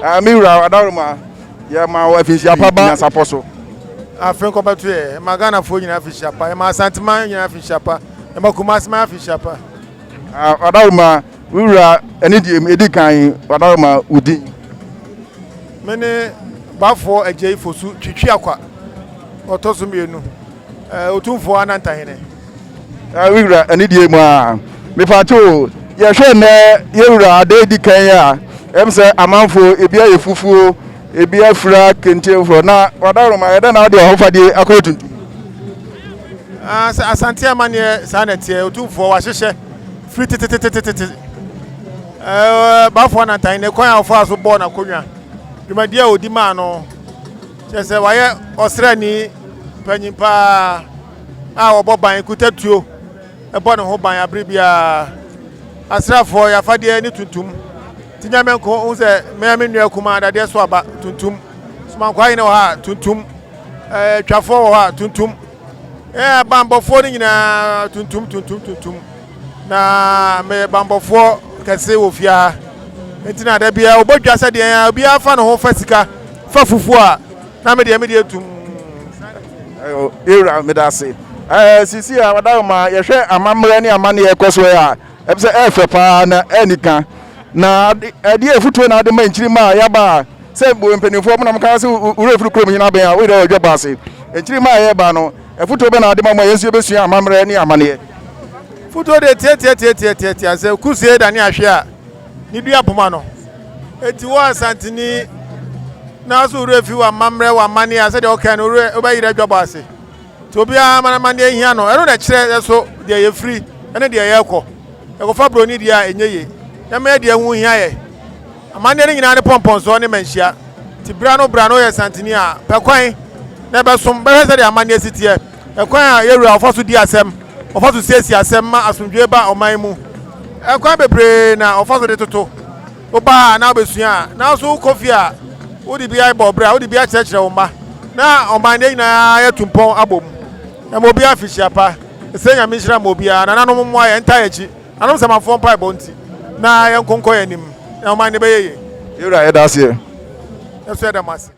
Ah, me wura Adaworoma, yɛma wo afinhyia pa ba nyansapɔ so. Afe nkɔbɛto yɛ, yɛma Ghanafoɔ nyinaa afinhyia pa, yɛma Asanteman nyinaa afinhyia pa, yɛma Kumaseman afinhyia pa. Ah, Adaworoma, me wura, ɛne deɛ ɛdi kan, Adaworoma, wo din? Me ne Bafoɔ Agyei Fosu Twitwi Akwa, ɔtɔ so mmienu, Otumfoɔ Anantahene. Me wura, anidie mu a, mepatwo o, yɛhwɛ nnɛ yɛ wura ada edi kan yi a, ɛm sɛ amanfoɔ ebi ayɛ fufuo, ebi afira kente foforɔ, na wadaroma yɛdɛ na wode ɔhofadie akɔyɛ tuntum. Ah, sɛ Asante amanneɛ saa na ɛteɛ, Otumfoɔ wahyehyɛ firi tetetetetete. Ɛɛ, Bafoɔ Anantahene kwan a ɔfaa so bɔɔ n'akonnwa, dwumadie a ɔdi maa no, kyerɛ sɛ wayɛ ɔsraani panyin paa. a wɔbɔ ban kuta tuo bɔ ne ho ban abere biara. Asraafoɔ yɛ afadeɛ ne tuntum. Nti nyame nko wohu sɛ mea me nua kumaa dadeɛ so aba tuntum. Somankwaa hene wɔ ha tuntum. Ɛɛ twafoɔ wɔ hɔ a tuntum. Ɛɛ banbɔfoɔ no nyinaa tuntum tuntum tuntum. Na meyɛ banbɔfoɔ kɛse wɔ fie ha. Nti na da biara wɔbɔ dwa sɛ deɛ obiara fa ne ho fa sika fa fufuo a na me deɛ me deɛ tum. Yɛwura meda ase. Ɛɛ sisi a ɔda ma yɛhwɛ amammerɛ ne amanneɛ ɛkɔ so a ɛm sɛ ɛɛfɛ paa na ɛnika na ɛdeɛ afutuo na ade ma nkyirima a yɛaba a sɛ mpanimfoɔ mo na mo ka sɛ wura firi kurom nyina bɛn a woyɛ ɔdwa bɔ ase nkyirima a yɛba no afutuo bɛ na ade ma mo a yɛn nso yɛbɛsua amammerɛ ne amanneɛ. Futuo deɛ tiatiatiatiatia sɛ kusie dane ahwe a ne dua poma no. Enti wo Asanteni na so werɛ fi w'amammerɛ, w'amanneɛ a sɛdeɛ wokae no werɛ wobɛyera adwabɔ ase. Nti obiara ma n'amanneɛ hia no. Ɛno na ɛkyerɛ yɛ so deɛ yɛfiri ne deɛ yɛrekɔ. Yɛkɔfa buroni deɛ a ɛnyɛ yie. Yɛma yɛ deɛ ho hia yɛ. Amanneɛ no nyinaa ne pɔmpɔnsoɔ ne manhyia. Nti bra no bra no woyɛ Asanteni a, pɛ kwan na ɛbɛsom. Bɛhwɛ sɛdeɛ amanneɛ si teɛ. Ɛkwan a yɛn wura ɔfa so di asɛm, ɔfa so siesie asɛm ma asomdwoe ba ɔman mu. Ɛkwan bebree na ɔfa so de toto. Woba a na wobɛsua a, nanso wokɔ fie a, wode bi abɔ bra, wode bi akyerɛkyerɛ wo mma, na ɔman no nyinaa yɛatu mpɔn abom. Ɛma obiara afihyia pa. Ɛsɛ Nyame nhyira ma obiara. Nananom mmoa yɛn, ntaa yɛn akyi. Nanom Samafoɔ mpaebɔ nti, na yɛnko nkɔ yɛn anim, na ɔman no bɛyɛ yie. Yɛwura yɛda aseɛ. Yɛn nso yɛda mo ase.